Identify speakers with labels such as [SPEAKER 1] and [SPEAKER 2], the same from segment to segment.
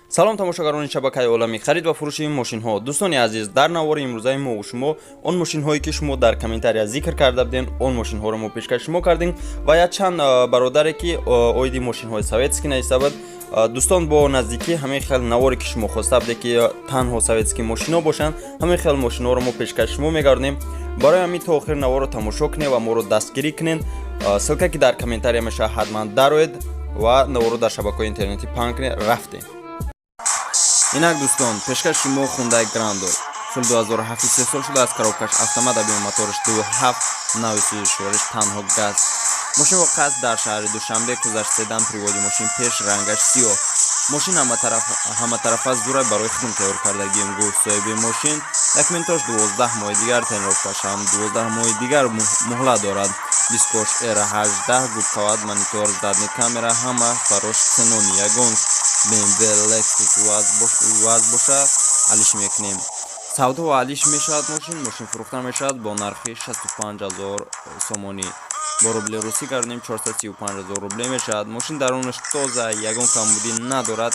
[SPEAKER 1] Салом, тамошогарони шабакаи олами харид ва фурӯши мошинҳо. Дӯстони азиз, дар навори имрӯзаи мо шумо он мошинҳое, ки шумо дар комментария зикр карда будем, он мошинҳоро мо пешкаш шумо кардем ва якчанд бародаре, ки оиди мошинҳои советский нависта буд. Дӯстон, бо наздикӣ ҳамин хел наворе, ки шумо хоста буде, ки танҳо советский мошинҳо бошанд, ҳамин хел мошинҳоро мо пешкаш шумо мегардонем. Барои ҳамин то охири наворро тамошо кунед ва моро дастгирӣ кунед. Ссылка, ки дар комментария мешавад, ҳатман дароед ва наворро дар шабакаҳои интернетӣ паҳн кунед. Рафтем. Инак, дӯстон, пешкаши шумо Хундай Грандо, соли 2007 истеҳсол шудааст, коробкаш автомат, объёми мотораш 2,7, нави сӯзишвориш танҳо газ. Мошин воқеъ аст дар шаҳри Душанбе, кузаш седан, приводи мошин пеш, рангаш сиёҳ. Мошин ҳаматарафа зурай, барои худам тайёр кардагием, гуфт соҳиби мошин. Документош 12 моҳи дигар, тонировкаш ҳам 12 моҳи дигар муҳлат дорад. Дискош R18, губкават, монитор, задний камера, ҳама фарош ксенони. Ягон BMW, Lexus, УАЗ бошад, алиш мекунем. Савдо ва алиш мешавад мошин. Мошин фурӯхта мешавад бо нархи 65 ҳазор сомонӣ. Бо рубли русӣ гардонем, 435 ҳазор рубле мешавад. Мошин дарунаш тоза, ягон камбудӣ надорад,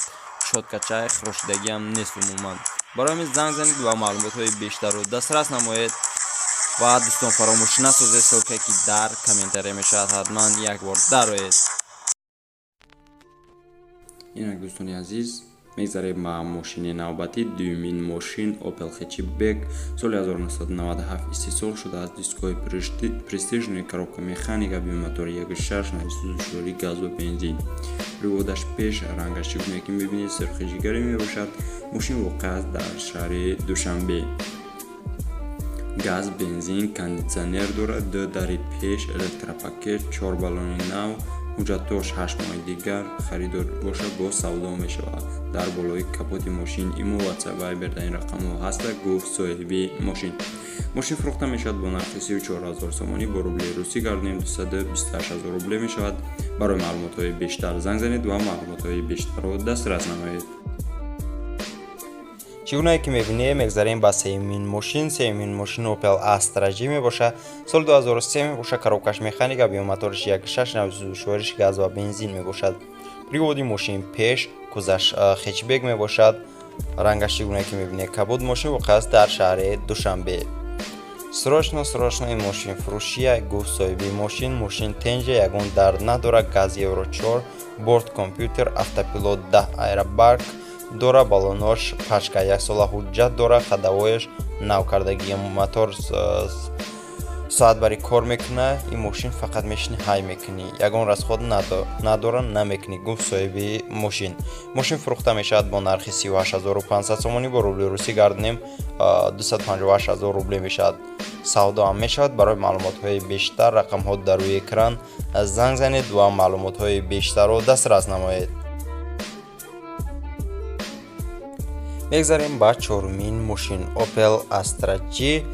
[SPEAKER 1] чоткачай, хирошидагиам нест умуман. Барои ҳамин занг занед ва маълумотҳои бештарро дастрас намоед. Ва дӯстон, фаромӯш насозед, ссылка, ки дар комментария мешавад, ҳатман як бор дароед. Инак, дӯстони азиз, мегзарем ба мошини навбатӣ. Дуюмин мошин Opel Hatchback, соли 1997 истеҳсол шудааст, дискҳои престижный, коробка механика, объёми мотори 1,6, нави сӯзишворӣ газу бензин, приводаш пеш, рангаш, чӣ гуна ки мебинед, сирхи ҷигарӣ мебошад. Мошин воқеъ аст дар шаҳри Душанбе. Газ, бензин, кондитсионер дорад, ду дари пеш, электропакет, чор баллони нав, ҳуҷҷатош 8 моҳи дигар. Харидор бошад, боз савдо мешавад. Дар болои капоти мошин имо, WhatsApp, Viber дар ин рақамҳо ҳаста, гуфт соҳиби мошин. Мошин фурӯхта мешавад бо нархи 34 000 сомонӣ. Бо рубли русӣ гардонем, 228 000 рубле мешавад. Барои маълумотҳои бештар занг занед ва маълумотҳои бештарро дастрас намоед. Чӣ гунае ки мебинем, мегзарем ба сеюмин мошин. Сеюмин мошин Opel Astra G мебошад, соли 2003 мебошад, коробкаш механика, объёми мотораш 1,6, нави сӯзишвориш газ ва бензин мебошад. Приводи мошин пеш, кузаш хетчбек мебошад, рангаш, чӣ гунае ки мебинед, кабуд. Мошин воқеъ аст дар шаҳри Душанбе. Срочно, срочно ин мошин фурӯшия, гуфт соҳиби мошин. Мошин тенҷа, ягон дард надорад, газ евро 4, борт компютер, автопилот, 10 аэробаг дора, баллонош пачка, яксола ҳуҷҷат дора, ходовояш нав кардагӣ, мотор соат бари кор мекунад. Ин мошин фақат мешини, ҳай мекунӣ, ягон расход надора, намекунӣ, гуфт соҳиби мошин. Мошин фурӯхта мешавад бо нархи 38 500 сомонӣ. Бо рубли русӣ гардонем, 258 ҳазор рубле мешавад. Савдо ҳам мешавад. Барои маълумотҳои бештар рақамҳо дар рӯи экран, занг занед ва маълумотҳои бештарро дастрас намоед. Мегзарем ба чорумин мошин, Opel Astra G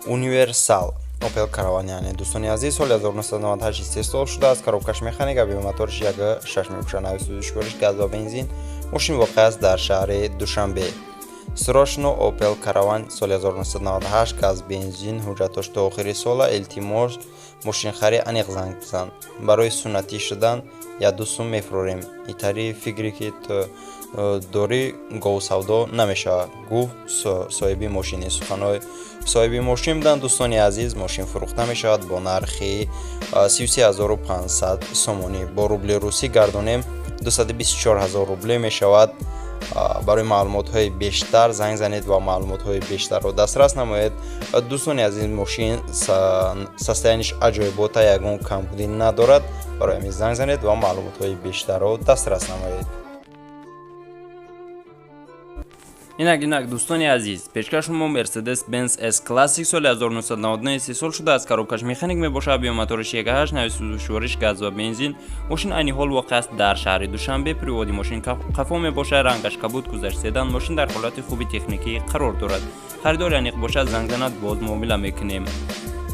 [SPEAKER 1] Universal, Opel Caravan. Яъне, дӯстони азиз, соли 1998 истеҳсол шудааст, коробкаш механика, объёми мотораш 1,6 мебошад, нави сӯзишвориш газ ва бензин. Мошин воқеъ аст дар шаҳри Душанбе. Срочно Opel Caravan, соли 1998, газ, бензин, ҳуҷҷатош то охири сола. Илтимос, мошинхари аниқ занг бизан. Барои суннатӣ шудан як-ду сум мефурӯрем. Итари фикре, ки дорӣ, говсавдо намешавад, гуфт соҳиби мошини. Суханҳои соҳиби мошин буданд. Дӯстони азиз, мошин фурӯхта мешавад бо нархи 33 500 сомонӣ. Бо рубли русӣ гардонем, 224 ҳазор рубле мешавад. Барои маълумотҳои бештар занг занед ва маълумотҳои бештарро дастрас намоед. Дӯстони азиз, мошин состояниеш аҷоибота, ягон камбудӣ надорад. Барои ҳамин занг занед ва маълумотҳои бештарро дастрас намоед. Инак, инак, дӯстони азиз, пешкаш шумо Mercedes Benz S Classic, соли 1999 истеҳсол шудааст, коробкаш механик мебошад, объёми мотораш 1,8, нави сӯзишвориш газ ва бензин. Мошин айни ҳол воқеъ аст дар шаҳри Душанбе. Приводи мошин қафо мебошад, рангаш кабуд, кузаш седан. Мошин дар ҳолати хуби техникӣ қарор дорад. Харидори аниқ бошад, занг занад, боз муомила мекунем.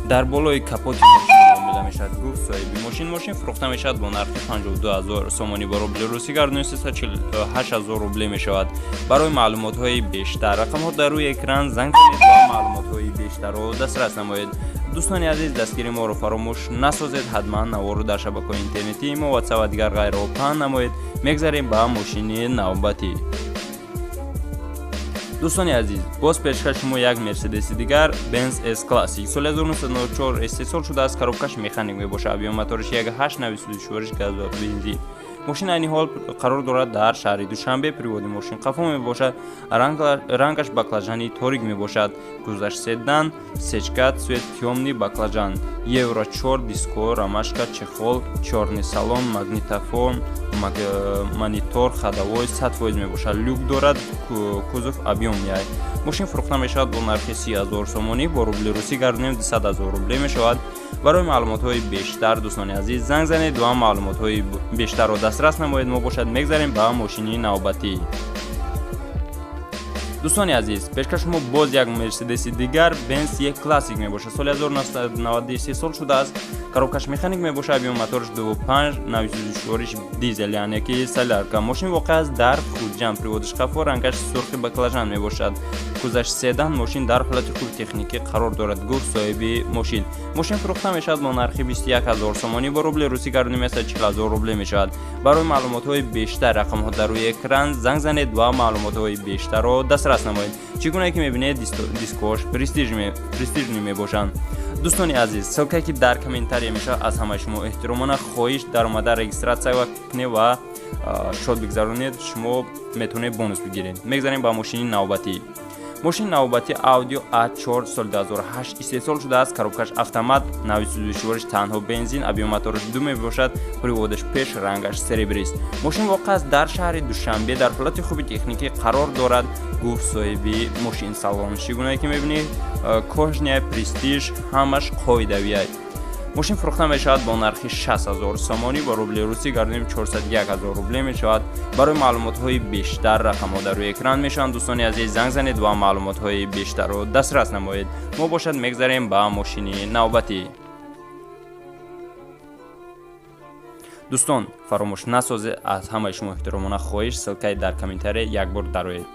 [SPEAKER 1] Дар болои капоти мошин муомила мешавад, гуфт соҳиби мошин. Мошин фурӯхта мешавад бо нархи 52 ҳазор сомонӣ. Бо рубли русӣ гардони, 348 ҳазор рубле мешавад. Барои маълумотҳои бештар рақамҳо дар рӯи экран, занг занед ва маълумотҳои бештарро дастрас намоед. Дӯстони азиз, дастгири моро фаромӯш насозед. Ҳатман наворро дар шабакаҳои интернетии мо, WhatsApp ва дигар ғайраҳо паҳн намоед. Мегзарем ба мошини навбатӣ. Дӯстони азиз, боз пешкаш шумо як Мерседеси дигар, Benz S Classic, соли 1994 истеҳсол шудааст, коробкаш механик мебошад, объём моториш 1.8, навъи сӯзишвориш газ ва бензин. Мошин айни ҳол қарор дорад дар шаҳри Душанбе. Приводи мошин қафо мебошад, рангаш баклажани торик мебошад, кузоваш седан, сечка, цвет тёмный баклажан, евро 4, диско, ромашка, чехол, чёрный салон, магнитофон, монитор ходовой 100% мебошад, люк дорад, кузов объёмный. Мошин фурӯхта мешавад бо нархи 30 000 сомонӣ, бо рубли русӣ гардонем, 200 000 рубле мешавад. Барои маълумотҳои бештар, дӯстони азиз, занг занед ва маълумотҳои бештарро дастрас намоед. Мо бошад мегзарем ба мошини навбатӣ. Дӯстони азиз, пешкаш шумо боз як Мерседеси дигар, Benz E Classic мебошад, соли 1990 истеҳсол шудааст, коробкаш механик мебошад, объём мотораш 2.5, навъи сӯзишвориш дизел, яъне ки солярка. Мошин воқеъ аст дар Хуҷанд, приводиш қафо, рангаш сурхи баклажан мебошад, кузоваш седан. Мошин дар ҳолати хуби техникӣ қарор дорад, гуфт соҳиби мошин. Мошин фурӯхта мешавад бо нархи 21 000 сомонӣ, бо рубли русӣ гардонем, 140 000 рубле мешавад. Барои маълумотҳои бештар рақамҳо дар рӯи экран, занг занед ва маълумотҳои бештарро дастрас намоед. Чӣ гуна ки мебинед, дискош престижный мебошанд. Дӯстони азиз, ссылкае ки дар комментария мешавад, аз ҳамаи шумо эҳтиромона хоҳиш, даромада регистрация кунед ва шод бигзаронед, шумо метавонед бонус бигиред. Мегзарем ба мошини навбатӣ. Мошини навбатӣ Audi A4, соли 2008 истеҳсол шудааст, коробкаш автомат, навъи сӯзишвориш танҳо бензин, объём мотораш 2 мебошад, приводаш пеш, рангаш серебрист. Мошин воқеъ аст дар шаҳри Душанбе, дар ҳолати хуби техникӣ қарор дорад, гуфт соҳиби мошин. Салон, чӣ гунае ки мебинед, кожаный, престиж, ҳамаш қоидавиай. Мошин фурӯхта мешавад бо нархи 60 000 сомонӣ, бо рубли русӣ гардонем, 401 000 рубле мешавад. Барои маълумотҳои бештар рақамҳо дар рӯи экран мешаванд. Дӯстони азиз, занг занед ва маълумотҳои бештарро дастрас намоед. Мо бошад мегзарем ба мошини навбатӣ. Дӯстон, фаромӯш насозед, аз ҳамаи шумо эҳтиромона хоҳиш, ссылкаи дар комментария як бор дароед.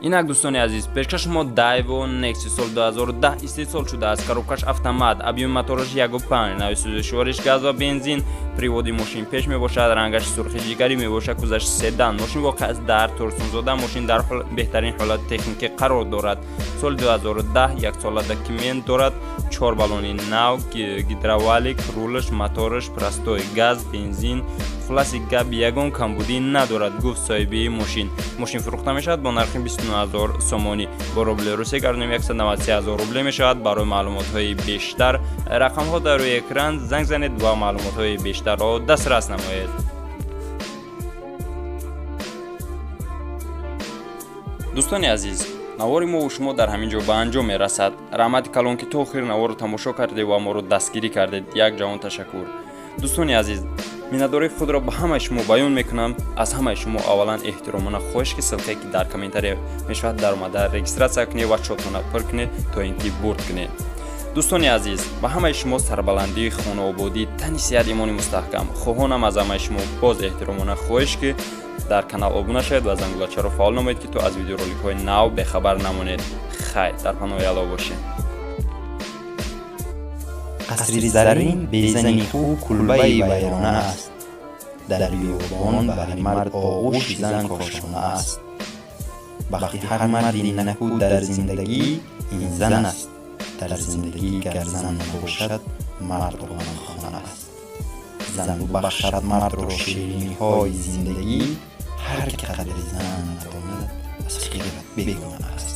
[SPEAKER 1] Инак, дӯстони азиз, пешкаш шумо Daewoo Nexia, сол 2010 истеҳсол шудааст, коробкаш автомат, объёми мотораш 1.5, навъи сӯзишвориш газ ва бензин, приводи мошин пеш мебошад, рангаш сурхи ҷигарӣ мебошад, кузоваш седан. Мошин воқеъ аст дар Турсунзода. Мошин дар беҳтарин ҳолати техникӣ қарор дорад, соли 2010, яксола документ дорад, чор баллони нав, гидравлик, рулаш, мотораш простой, газ, бензин, хулоси гап, ягон камбудӣ надорад, гуфт соҳиби мошин. Мошин фурӯхта мешавад бо нархи 29 000 сомонӣ, бо рубли русия гардонем, 193 000 рубле мешавад. Барои маълумотҳои бештар рақамҳо дар рӯи экран, занг занед ва маълумотҳои бештарро дастрас намоед. Дӯстони азиз, навори мову шумо дар ҳамин ҷо ба анҷом мерасад. Раҳмати калон, ки то охири наворро тамошо кардед ва моро дастгирӣ кардед. Як ҷаҳон ташаккур. Дӯстони азиз, миннатдории худро ба ҳамаи шумо баён мекунам. Аз ҳамаи шумо аввалан эҳтиромона хоҳиш, ки ссылкае ки дар комментария мешавад, даромада регистрация кунед ва чотона пур кунед, то ин ки бурд кунед. Дӯстони азиз, ба ҳамаи шумо сарбаландӣ, хонаободӣ, тани сиҳат, имони мустаҳкам хоҳонам. Аз ҳамаи шумо боз эҳтиромона хоҳиш, ки дар канал обуна шавед ва зангулачаро фаъол намоед, ки то аз видеороликҳои нав бехабар намонед. Хайр, дар паноҳи Аллоҳ бошед.
[SPEAKER 2] Қасри заррин безани хуб кулбаи вайрона аст. Дар биёбон баҳри мард оғӯши зан кошона аст. Бахти ҳар марди наку дар зиндагӣ ин зан аст. Дар зиндагӣ гар зан набошад, мард ғоламхона аст. Зан бубахшад мардро шириниҳои зиндагӣ. Ҳар ки қадри зан надонад, аз хирад бегона аст.